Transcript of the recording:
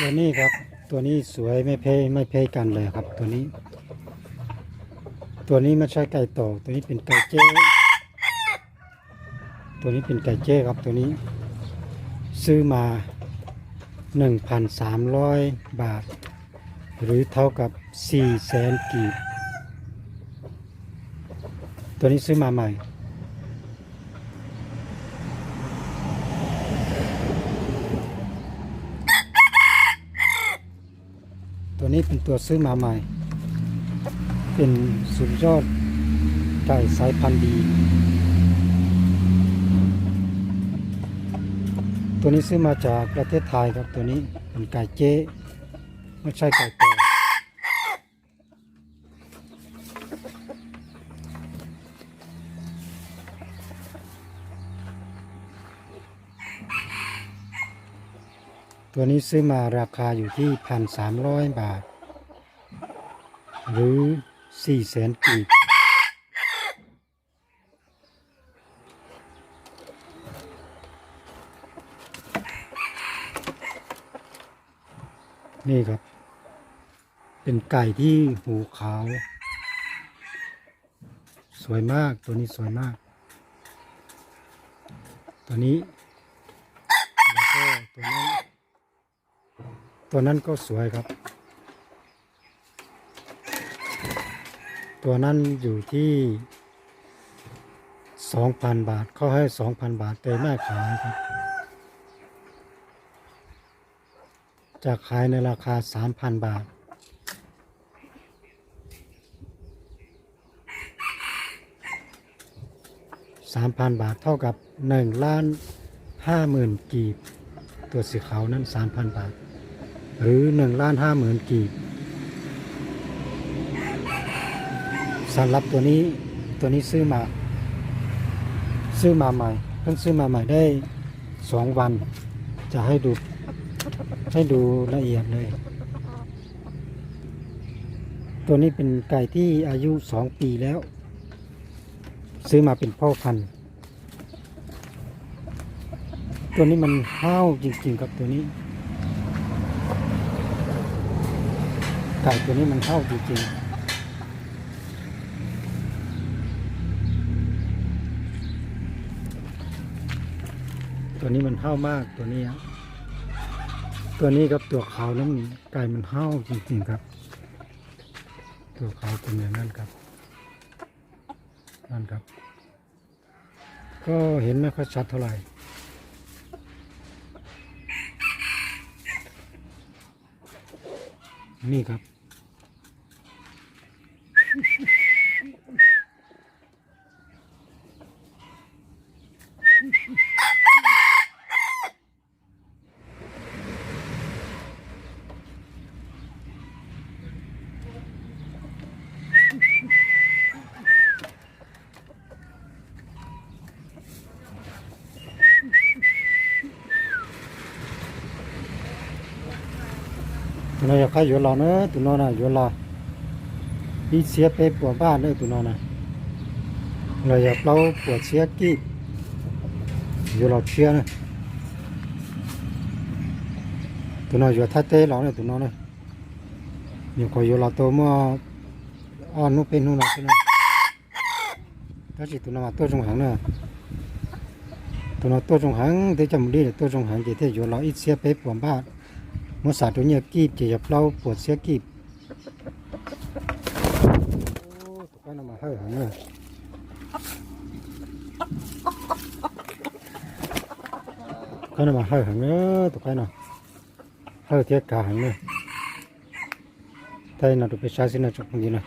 ตัวนี้ครับ ตัวนี้สวยไม่แพ้ไม่แพ้กันเลยครับ ตัวนี้ ตัวนี้ไม่ใช่ไก่ตอก ตัวนี้เป็นไก่เจ๊ ตัวนี้เป็นไก่เจ๊ครับ ตัวนี้ซื้อมา หนึ่งพันสามร้อย บาท หรือเท่ากับ สี่แสน กีบ ตัวนี้ซื้อมาใหม่ ตัวนี้เป็นตัวซื้อมาใหม่ เป็นสุดยอดไก่สายพันธุ์ดี ตัวนี้ซื้อมาจากประเทศไทยครับ ตัวนี้เป็นไก่เจ๊ ไม่ใช่ไก่ตอก ตัวนี้ซื้อมาราคาอยู่ที่ พันสามร้อย บาท หรือ สี่แสน กีบ นี่ครับ เป็นไก่ที่หูขาว สวยมาก ตัวนี้สวยมาก ตัวนี้ แล้วก็ตัวนั้น ตัวนั้นก็สวยครับ ตัวนั้นอยู่ที่ สองพัน บาท เขาให้ สองพัน บาท แต่แม่ขายครับ จะขายในราคา สามพัน บาท สามพัน บาท เท่ากับ หนึ่งล้านห้าหมื่น กีบ ตัวสีขาวนั้น สามพัน บาท หรือ หนึ่งล้านห้าหมื่น กีบ สำหรับตัวนี้ ตัวนี้ซื้อมา ซื้อมาใหม่ เพิ่งซื้อมาใหม่ได้สองวัน จะให้ดู ให้ดูละเอียดเลย ตัวนี้เป็นไก่ที่อายุสองปีแล้ว ซื้อมาเป็นพ่อพันธุ์ ตัวนี้มันห้าวจริงๆครับ ตัวนี้ ไก่ตัวนี้มันห้าวจริงๆ ตัวนี้มันห้าวมาก ตัวนี้อะ ตัวนี้ครับ ตัวขาวนั้น ไก่มันห้าวจริงๆครับ ตัวขาวเป็นอย่างนั้นครับ นั่นครับ ก็เห็นไม่ค่อยชัดเท่าไหร่ นี่ครับ Tus no yog qab yuav los na, tus no na yuav los ib txhiab peb puas npaj na, tus no na los yog plaub puas txhiab kij, yuav los tshiab na. Tus no yuav thaj teb los na, tus no na, nyuam qhuav yuav los tau muaj ob hnub peb hnub no xwb na. Tab sis tus no mas tuaj zoo heev na. Tus no tuaj zoo heev, twb coj mus dib tuaj zoo heev ces thiaj yuav los ib txhiab peb puas npaj. Muab xam rau nyiaj kij ces yog plaub puas txhiab kij. Tus qaib no mas hawj heev na. Tus qaib no mas hawj heev na, tus qaib no hawj thiab kav heev na. Thaij no rau peb saib xwb no tsoom phooj ywg na.